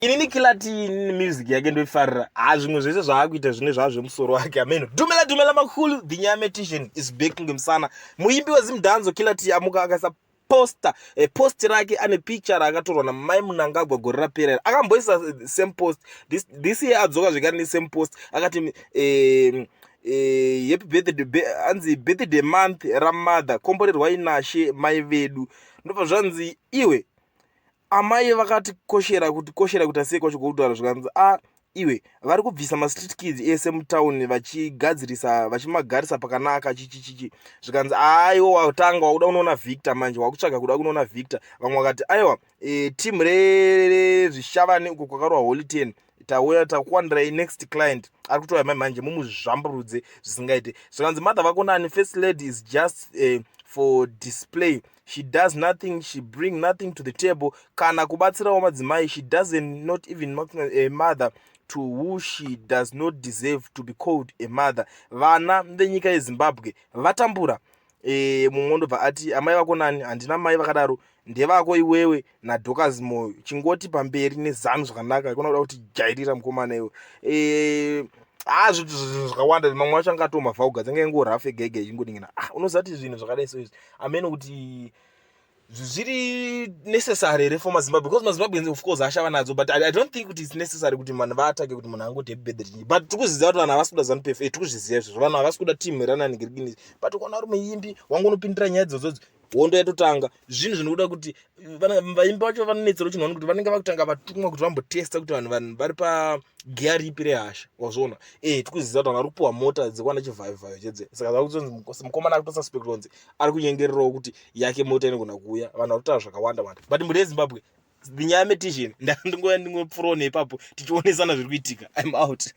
Inini Killer T music yake ndoifarira. Ha, zvimwe zvese zvaakuita zvine zvaa zvemusoro wake, ameno. Dumela dumela makhulu, the nyametician is back ngemusana. Muimbi weZimdancehall Killer T amuka akaisa poster, post rake ane picture raakatorwa namai Mnangagwa gore rapera. Akamboisa same post this year, adzoka zvekare nesame post, akati happy birthday, anzi birthday month ramother, komborerwai nashe mai vedu. Ndobva zvanzi iwe amai vakatikoshera, kuti koshera kuita sei kwacho kwokutaura. Zvikanzi a iwe vari kubvisa mastreet kids ese mutauni, vachigadzirisa, vachimagarisa pakanaka, chichichichi. Zvikanzi aiwa, watanga wakuda kunoona Victor manje, wakutsvaga kuda kunoona Victor. Vamwe vakati aiwa, team rezvishavane uko kwakarwa Holy Ten, tauya takuwanirai next client ari kutouya mai manje, mumuzvamburudze zvisingaite. Zvikanzi mother vako nani? First lady is just for display. She does nothing, she bring nothing to the table, kana kubatsirawo madzimai. She doesn't not even a mother to who she does not deserve to be called a mother. Vana venyika yeZimbabwe vatambura. Mumwe ndobva ati amai vako nani? Handina mai vakadaro, ndevako iwewe naDocas Moyo. Chingoti pamberi neZANU zvakanaka, ikona kuda kuti jairira mukomana iwe. Ha, zvinhu zvakawanda, mamwe acho anga atoma vhauga dzange ingorafu ega ega ichingodingina. Ah, unoziva kuti zvinhu zvakadai so izvi, amene kuti zviri necessary here for maZimbabwe, because maZimbabweans of course ashava nadzo, but I don't think kuti it's necessary kuti vanhu vaattacke, kuti munhu angoti happy birthday. But tiri kuti vanhu havasi kuda ZANU PF, tiri kuzviziva izvozvo, vanhu havasi kuda team rananigirigini, but ukaona uri muimbi wangonopindira nyaya idzodzo, hondo yatotanga. Zvinhu zvinokuda kuti vaimbi vacho vanonetsera chinhu, kuti vanenge vakutanga vatumwa kuti vambotesta kuti vanhu vari pagiya ripi rehasha, wazviona? Tikuziva kuti vanhu vari kupiwa mota dzekuwana chivhaivhayo chedze, saka zvakutonzi mukomana akutosuspect kunzi ari kunyengererawo kuti yake mota inogona kuuya. Vanhu vari kutaura zvakawanda wanda, but mhuri yeZimbabwe, the nyametician, ndangouya ndingopfuurawo neipapo tichionesana zviri kuitika. I'm out.